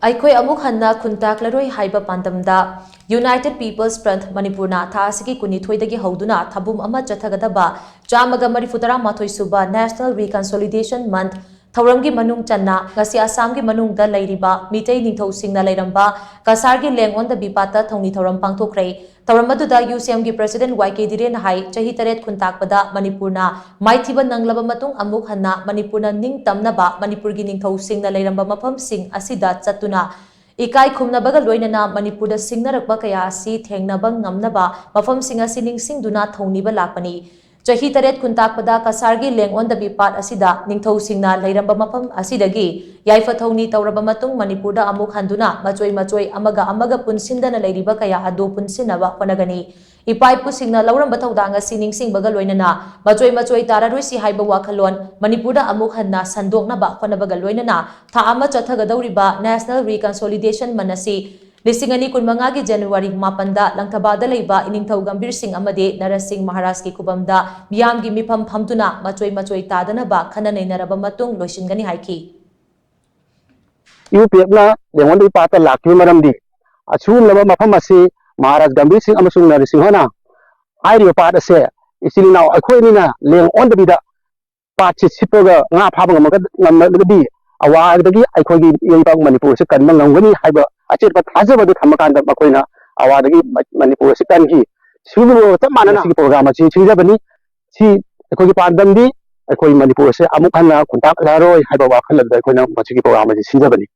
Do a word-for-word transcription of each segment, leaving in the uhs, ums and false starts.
ꯑꯩꯈꯣꯏ ꯑꯃꯨꯛ ꯍꯟꯅ ꯈꯨꯟꯇꯥꯛꯂꯔꯣꯏ ꯍꯥꯏꯕ ꯄꯥꯟꯗꯝꯗ United People's Front ꯃꯅꯤꯄꯨꯔꯅ ꯊꯥ ꯑꯁꯤꯒꯤ ꯀꯨꯟꯅꯤꯊꯣꯏꯗꯒꯤ ꯍꯧꯗꯨꯅ ꯊꯥꯕꯨꯝ ꯑꯃ ꯆꯠꯊꯒꯗꯕ ꯆꯥꯝꯃꯒ ꯃꯔꯤꯐꯨ ꯇꯔꯥ ꯃꯥꯊꯣꯏ ꯁꯨꯕ National Reconciliation Month ꯊꯧꯔꯝꯒꯤ ꯃꯅꯨꯡ ꯆꯟꯅ ꯉꯁꯤ ꯑꯁꯥꯝꯒꯤ ꯃꯅꯨꯡꯗ ꯂꯩꯔꯤꯕ ꯃꯤꯇꯩ ꯅꯤꯡꯊꯧꯁꯤꯡꯅ ꯂꯩꯔꯝꯕ ꯀꯁꯥꯔꯒꯤ ꯂꯦꯡ ꯑꯣꯟꯗꯕꯤ ꯄꯥꯠꯇ ꯊꯧꯅꯤ ꯊꯧꯔꯝ ꯄꯥꯡꯊꯣꯛꯈ꯭ꯔꯦ꯫ ꯊꯧꯔꯝ ꯑꯗꯨꯗ ꯌꯨ ꯁꯤ ꯑꯦꯝꯒꯤ President ꯋꯥꯏ ꯀꯦ ꯙꯤꯔꯦꯟꯅ ꯍꯥꯏ, ꯆꯍꯤ ꯇꯔꯦꯠ ꯈꯨꯟꯇꯥꯛꯄꯗ ꯃꯅꯤꯄꯨꯔꯅ ꯃꯥꯏꯊꯤꯕ ꯅꯪꯂꯕ ꯃꯇꯨꯡ ꯑꯃꯨꯛ ꯍꯟꯅ ꯃꯅꯤꯄꯨꯔꯅ ꯅꯤꯡꯇꯝꯅꯕ ꯃꯅꯤꯄꯨꯔꯒꯤ ꯅꯤꯡꯊꯧꯁꯤꯡꯅ ꯂꯩꯔꯝꯕ ꯃꯐꯝꯁꯤꯡ ꯑꯁꯤꯗ ꯆꯠꯇꯨꯅ ꯏꯀꯥꯏ ꯈꯨꯝꯅꯕꯒ ꯂꯣꯏꯅꯅ ꯃꯅꯤꯄꯨꯔꯗ ꯁꯤꯡꯅꯔꯛꯄ ꯀꯌꯥ ꯑꯁꯤ ꯊꯦꯡꯅꯕ ꯉꯝꯅꯕ ꯃꯐꯝꯁꯤꯡ ꯑꯁꯤ ꯅꯤꯡꯁꯤꯡꯗꯨꯅ ꯊꯧꯅꯤꯕ ꯂꯥꯛꯄꯅꯤ꯫ ꯆꯍꯤ ꯇꯔꯦꯠ ꯈꯨꯟꯇꯥꯛꯄꯗ ꯀꯁꯥꯔꯒꯤ ꯂꯦꯡ ꯑꯣꯟꯗꯕꯤ ꯄꯥꯠ ꯑꯁꯤꯗ ꯅꯤꯡꯊꯧꯁꯤꯡꯅ ꯂꯩꯔꯝꯕ ꯃꯐꯝ ꯑꯁꯤꯗꯒꯤ ꯌꯥꯏꯐ ꯊꯧꯅꯤ ꯇꯧꯔꯕ ꯃꯇꯨꯡ ꯃꯅꯤꯄꯨꯔꯗ ꯑꯃꯨꯛ ꯍꯟꯗꯨꯅ ꯃꯆꯣꯏ ꯃꯆꯣꯏ ꯑꯃꯒ ꯑꯃꯒ ꯄꯨꯟꯁꯤꯟꯗꯅ ꯂꯩꯔꯤꯕ ꯀꯌꯥ ꯑꯗꯨ ꯄꯨꯟꯁꯤꯟꯅꯕ ꯍꯣꯠꯅꯒꯅꯤ꯫ ꯏꯄꯥ ꯏꯄꯨꯁꯤꯡꯅ ꯂꯧꯔꯝꯕ ꯊꯧꯗꯥꯡ ꯑꯁꯤ ꯅꯤꯡꯁꯤꯡꯕꯒ ꯂꯣꯏꯅꯅ ꯃꯆꯣꯏ ꯃꯆꯣꯏ ꯇꯥꯔꯔꯣꯏꯁꯤ ꯍꯥꯏꯕ ꯋꯥꯈꯜꯂꯣꯟ ꯃꯅꯤꯄꯨꯔꯗ ꯑꯃꯨꯛ ꯍꯟꯅ ꯁꯟꯗꯣꯛꯅꯕ ꯍꯣꯠꯅꯕꯒ ꯂꯣꯏꯅꯅ ꯊꯥ ꯑꯃ ꯆꯠꯊꯒꯗꯧꯔꯤꯕ National Reconciliation Month ꯑꯁꯤ ꯂꯤꯁꯤꯡ ꯑꯅꯤ ꯀꯨꯟꯃꯉꯥꯒꯤ ꯖꯅꯋꯥꯔꯤ ꯃꯥꯄꯟꯗ ꯂꯪꯊꯕꯥꯜꯗ ꯂꯩꯕ ꯏꯅꯤꯡꯊꯧ ꯒꯝꯚꯤꯔ ꯁꯤꯡ ꯑꯃꯗꯤ ꯅꯔꯁꯤꯡ ꯃꯍꯥꯔꯥꯖꯀꯤ ꯈꯨꯕꯝꯗ ꯃꯤꯌꯥꯝꯒꯤ ꯃꯤꯐꯝ ꯐꯝꯗꯨꯅ ꯃꯆꯣꯏ ꯃꯆꯣꯏ ꯇꯥꯗꯅꯕ ꯈꯟꯅ ꯅꯩꯅꯔꯕ ꯃꯇꯨꯡ ꯂꯣꯏꯁꯤꯟꯒꯅꯤ ꯍꯥꯏꯈꯤ꯫ ꯌꯨ ꯄꯤ ꯑꯦꯐꯅ ꯂꯦꯡ ꯑꯣꯟꯗꯕꯤ ꯄꯥꯠꯇ ꯂꯥꯛꯈꯤꯕ ꯃꯔꯝꯗꯤ ꯑꯁꯤꯒꯨꯝꯂꯕ ꯃꯐꯝ ꯑꯁꯤ ꯃꯍꯥꯔꯥꯖ ꯒꯝꯚꯤꯔ ꯁꯤꯡ ꯑꯃꯁꯨꯡ ꯅꯔꯁꯤꯡ ꯍꯣꯏꯅ ꯍꯥꯏꯔꯤꯕ ꯄꯥꯠ ꯑꯁꯦ ꯏꯆꯤꯜ ꯏꯅꯥꯎ ꯑꯩꯈꯣꯏ ꯑꯅꯤꯅ ꯂꯦꯡ ꯑꯣꯟꯗꯕꯤꯗ ꯄꯥꯠꯁꯤ ꯁꯤꯠꯄꯒ ꯉꯥ ꯐꯥꯕ ꯉꯝꯃꯒ-, ꯉꯝꯂꯒꯗꯤ ꯑꯋꯥꯗꯒꯤ ꯑꯩꯈꯣꯏꯒꯤ ꯏꯔꯩꯄꯥꯛ ꯃꯅꯤꯄꯨꯔ ꯑꯁꯤ ꯀꯟꯕ ꯉꯝꯒꯅꯤ ꯍꯥꯏꯕ ꯑꯆꯦꯠꯄ ꯊꯥꯖꯕ ꯑꯗꯨ ꯊꯝꯃꯀꯥꯟꯗ ꯃꯈꯣꯏꯅ ꯑꯋꯥꯗꯒꯤ ꯃ-, ꯃꯅꯤꯄꯨꯔ ꯑꯁꯤ ꯀꯟꯈꯤ꯫ ꯁꯤꯒꯨꯝꯕ ꯆꯞ ꯃꯥꯟꯅꯅ ꯁꯤꯒꯤ ꯄ꯭ꯔꯣꯒ꯭ꯔꯥꯝ ꯑꯁꯤ ꯁꯤꯟꯖꯕꯅꯤ꯫ ꯁꯤ ꯑꯩꯈꯣꯏꯒꯤ ꯄꯥꯟꯗꯝꯗꯤ ꯑꯩꯈꯣꯏ ꯃꯅꯤꯄꯨꯔ ꯑꯁꯤ ꯑꯃꯨꯛ ꯍꯟꯅ ꯈꯨꯟꯇꯥꯛꯂꯔꯣꯏ ꯍꯥꯏꯕ ꯋꯥꯈꯜ ꯑꯗꯨꯗ ꯑꯩꯈꯣꯏꯅ ꯃꯁꯤꯒꯤ ꯄ꯭ꯔꯣꯒ꯭ꯔꯥꯝ ꯑꯁꯤ ꯁꯤꯟꯖꯕꯅꯤ꯫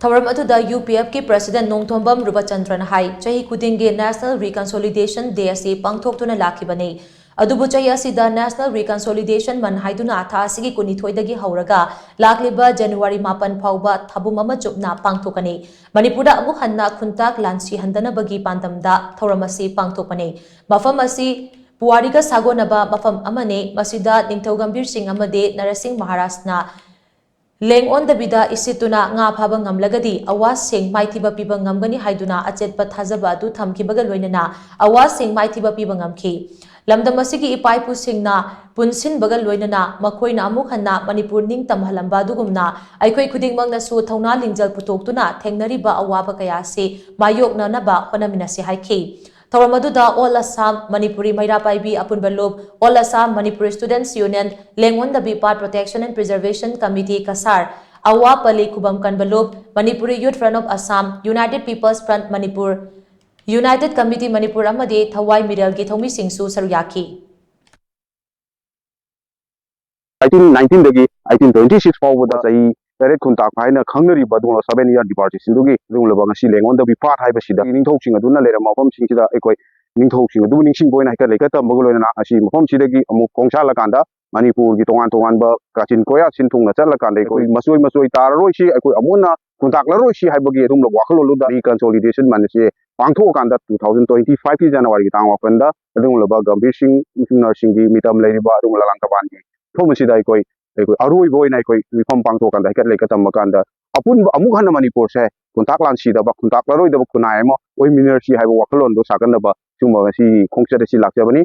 ꯊꯧꯔꯝ ꯑꯗꯨꯗ ꯌꯨ ꯄꯤ ꯑꯦꯐꯀꯤ President ꯅꯣꯡꯊꯣꯝꯕꯝ ꯔꯨꯕꯆꯟꯗ꯭ꯔꯅ ꯍꯥꯏ, ꯆꯍꯤ ꯈꯨꯗꯤꯡꯒꯤ National Reconciliation Day ꯑꯁꯤ ꯄꯥꯡꯊꯣꯛꯇꯨꯅ ꯂꯥꯛꯈꯤꯕꯅꯤ꯫ ꯑꯗꯨꯕꯨ ꯆꯍꯤ ꯑꯁꯤꯗ National Reconciliation Month ꯍꯥꯏꯗꯨꯅ ꯊꯥ ꯑꯁꯤꯒꯤ ꯀꯨꯟꯅꯤꯊꯣꯏꯗꯒꯤ ꯍꯧꯔꯒ ꯂꯥꯛꯂꯤꯕ ꯖꯅꯋꯥꯔꯤ ꯃꯥꯄꯟ ꯐꯥꯎꯕ ꯊꯥꯕꯨꯝ ꯑꯃ ꯆꯨꯞꯅ ꯄꯥꯡꯊꯣꯛꯀꯅꯤ꯫ ꯃꯅꯤꯄꯨꯔꯗ ꯑꯃꯨꯛ ꯍꯟꯅ ꯈꯨꯟꯇꯥꯛ ꯂꯥꯟꯁꯤ ꯍꯟꯗꯅꯕꯒꯤ ꯄꯥꯟꯗꯝꯗ ꯊꯧꯔꯝ ꯑꯁꯤ ꯄꯥꯡꯊꯣꯛꯄꯅꯤ꯫ ꯃꯐꯝ ꯑꯁꯤ ꯄꯨꯋꯥꯔꯤꯒ ꯁꯥꯒꯣꯟꯅꯕ ꯃꯐꯝ ꯑꯃꯅꯤ꯫ ꯃꯁꯤꯗ ꯅꯤꯡꯊꯧ ꯒꯝꯚꯤꯔ ꯁꯤꯡ ꯑꯃꯗꯤ ꯅꯔꯁꯤꯡ ꯃꯍꯥꯔꯥꯖꯅ ꯂꯦꯡ ꯑꯣꯟꯗꯕꯤꯗ ꯏꯁꯤꯠꯇꯨꯅ ꯉꯥ ꯐꯥꯕ ꯉꯝꯂꯒꯗꯤ ꯑꯋꯥꯁꯤꯡ ꯃꯥꯏꯊꯤꯕ ꯄꯤꯕ ꯉꯝꯒꯅꯤ ꯍꯥꯏꯗꯨꯅ ꯑꯆꯦꯠꯄ ꯊꯥꯖꯕ ꯑꯗꯨ ꯊꯝꯈꯤꯕꯒ ꯂꯣꯏꯅꯅ ꯑꯋꯥꯁꯤꯡ ꯃꯥꯏꯊꯤꯕ ꯄꯤꯕ ꯉꯝꯈꯤ꯫ ꯂꯝꯗꯝ ꯑꯁꯤꯒꯤ ꯏꯄꯥ ꯏꯄꯨꯁꯤꯡꯅ ꯄꯨꯟꯁꯤꯟꯕꯒ ꯂꯣꯏꯅꯅ ꯃꯈꯣꯏꯅ ꯑꯃꯨꯛ ꯍꯟꯅ ꯃꯅꯤꯄꯨꯔ ꯅꯤꯡꯇꯝꯍꯜꯂꯝꯕ ꯑꯗꯨꯒꯨꯝꯅ ꯑꯩꯈꯣꯏ ꯈꯨꯗꯤꯡꯃꯛꯅꯁꯨ ꯊꯧꯅꯥ ꯂꯤꯡꯖꯦꯜ ꯄꯨꯊꯣꯛꯇꯨꯅ ꯊꯦꯡꯅꯔꯤꯕ ꯑꯋꯥꯕ ꯀꯌꯥ ꯑꯁꯤ ꯃꯥꯌꯣꯛꯅꯅꯕ ꯍꯣꯠꯅꯃꯤꯟꯅꯁꯤ ꯍꯥꯏꯈꯤ꯫ ꯊꯧꯔꯝ ꯑꯗꯨꯗ All Assam Manipuri ꯃꯩꯔꯥ ꯄꯥꯏꯕꯤ ꯑꯄꯨꯟꯕ ꯂꯨꯞ, All Assam Manipuri Students Union, Lengondabi Path Protection and Preservation Committee, Cachar, ꯑꯋꯥ ꯄꯂꯤ ꯈꯨꯕꯝ ꯀꯟꯕ ꯂꯨꯞ, Manipuri Youth Front of Assam, United People's Front Manipur, United Committee Manipur ꯑꯃꯗꯤ ꯊꯋꯥꯏ ꯃꯤꯔꯦꯜꯒꯤ ꯊꯧꯃꯤꯁꯤꯡꯁꯨ ꯁꯔꯨꯛ ꯌꯥꯈꯤ꯫ ꯑꯩꯠꯇꯤꯟ ꯅꯥꯏꯟꯇꯤꯟꯗꯒꯤ ꯑꯩꯠꯇꯤꯟ ꯇ꯭ꯋꯦꯟꯇꯤ ꯁꯤꯛꯁ ꯐꯥꯎꯕꯗ ꯆꯍꯤ ꯇꯔꯦꯠ ꯈꯨꯟꯇꯥꯛꯄ ꯍꯥꯏꯅ ꯈꯪꯅꯔꯤꯕ ꯑꯗꯨꯒꯨꯝꯂꯕ ꯁꯚꯦꯟ ꯏꯌꯥꯔ ꯗꯤꯄꯥꯔꯇꯦꯁꯟꯗꯨꯒꯤ ꯑꯗꯨꯒꯨꯝꯂꯕ ꯉꯁꯤ ꯂꯦꯡꯉꯣꯟꯗꯕꯤ ꯄꯥꯠ ꯍꯥꯏꯕꯁꯤꯗ ꯅꯤꯡꯊꯧꯁꯤꯡ ꯑꯗꯨꯅ ꯂꯩꯔꯝꯕ ꯃꯐꯝꯁꯤꯡꯁꯤꯗ ꯑꯩꯈꯣꯏ ꯅꯤꯡꯊꯧꯁꯤꯡ ꯑꯗꯨꯕꯨ ꯅꯤꯡꯁꯤꯡꯕ ꯑꯣꯏꯅ ꯍꯥꯏꯀꯠ ꯂꯩꯀꯠ ꯇꯝꯕꯒ ꯂꯣꯏꯅꯅ ꯉꯁꯤ ꯃꯐꯝꯁꯤꯗꯒꯤ ꯑꯃꯨꯛ ꯈꯣꯡꯁꯥꯜꯂꯀꯥꯟꯗ ꯃꯅꯤꯄꯨꯔꯒꯤ ꯇꯣꯉꯥꯟ ꯇꯣꯉꯥꯟꯕ ꯀꯥꯆꯤꯟ ꯀꯣꯌꯥ ꯁꯤꯟ ꯊꯨꯡꯅ ꯆꯠꯂꯀꯥꯟꯗ ꯑꯩꯈꯣꯏ ꯃꯆꯣꯏ ꯃꯆꯣꯏ ꯇꯥꯔꯔꯣꯏꯁꯤ, ꯑꯩꯈꯣꯏ ꯑꯃꯨꯛ ꯍꯟꯅ ꯈꯨꯟꯇꯥꯛꯂꯔꯣꯏꯁꯤ ꯍꯥꯏꯕꯒꯤ ꯑꯗꯨꯒꯨꯝꯂꯕ ꯋꯥꯈꯜꯂꯣꯟꯗꯨꯗ reconsolidation ꯃꯥꯟꯅꯁꯦ ꯄꯥꯡꯊꯣꯛꯑꯀꯥꯟꯗ two thousand twenty five ꯀꯤ ꯖꯅꯋꯥꯔꯤꯒꯤ ꯇꯥꯡ ꯃꯥꯄꯟꯗ ꯑꯗꯨꯒꯨꯝꯂꯕ ꯒꯝꯚꯤꯔ ꯁꯤꯡ ꯅꯔꯁꯤꯡꯒꯤ ꯃꯤꯇꯝ ꯂꯩꯔꯤꯕ ꯑꯗꯨꯒꯨꯝꯂꯕ ꯂꯥꯡꯇꯕꯥꯟꯒꯤ ꯃꯐꯝ ꯑꯁꯤꯗ ꯑꯩꯈꯣꯏ ꯑꯩꯈꯣꯏ ꯑꯔꯣꯏꯕ ꯑꯣꯏꯅ ꯑꯩꯈꯣꯏ ꯃꯤꯐꯝ ꯄꯥꯡꯊꯣꯛꯑꯀꯥꯟꯗ ꯍꯩꯀꯠ ꯂꯩꯀꯠ ꯇꯝꯕ ꯀꯥꯟꯗ ꯑꯄꯨꯟꯕ ꯑꯃꯨꯛ ꯍꯟꯅ ꯃꯅꯤꯄꯨꯔꯁꯦ ꯈꯨꯟꯇꯥꯛ ꯂꯥꯟꯁꯤꯗꯕ, ꯈꯨꯟꯇꯥꯛꯂꯔꯣꯏꯗꯕ ꯈꯨꯟꯅꯥꯏ ꯑꯃ ꯑꯣꯏꯃꯤꯟꯅꯔꯁꯤ ꯍꯥꯏꯕ ꯋꯥꯈꯜꯂꯣꯟꯗꯣ ꯁꯥꯒꯠꯅꯕ ꯁꯤꯒꯨꯝꯕ ꯉꯁꯤꯒꯤ ꯈꯣꯡꯆꯠ ꯑꯁꯤ ꯂꯥꯛꯆꯕꯅꯤ꯫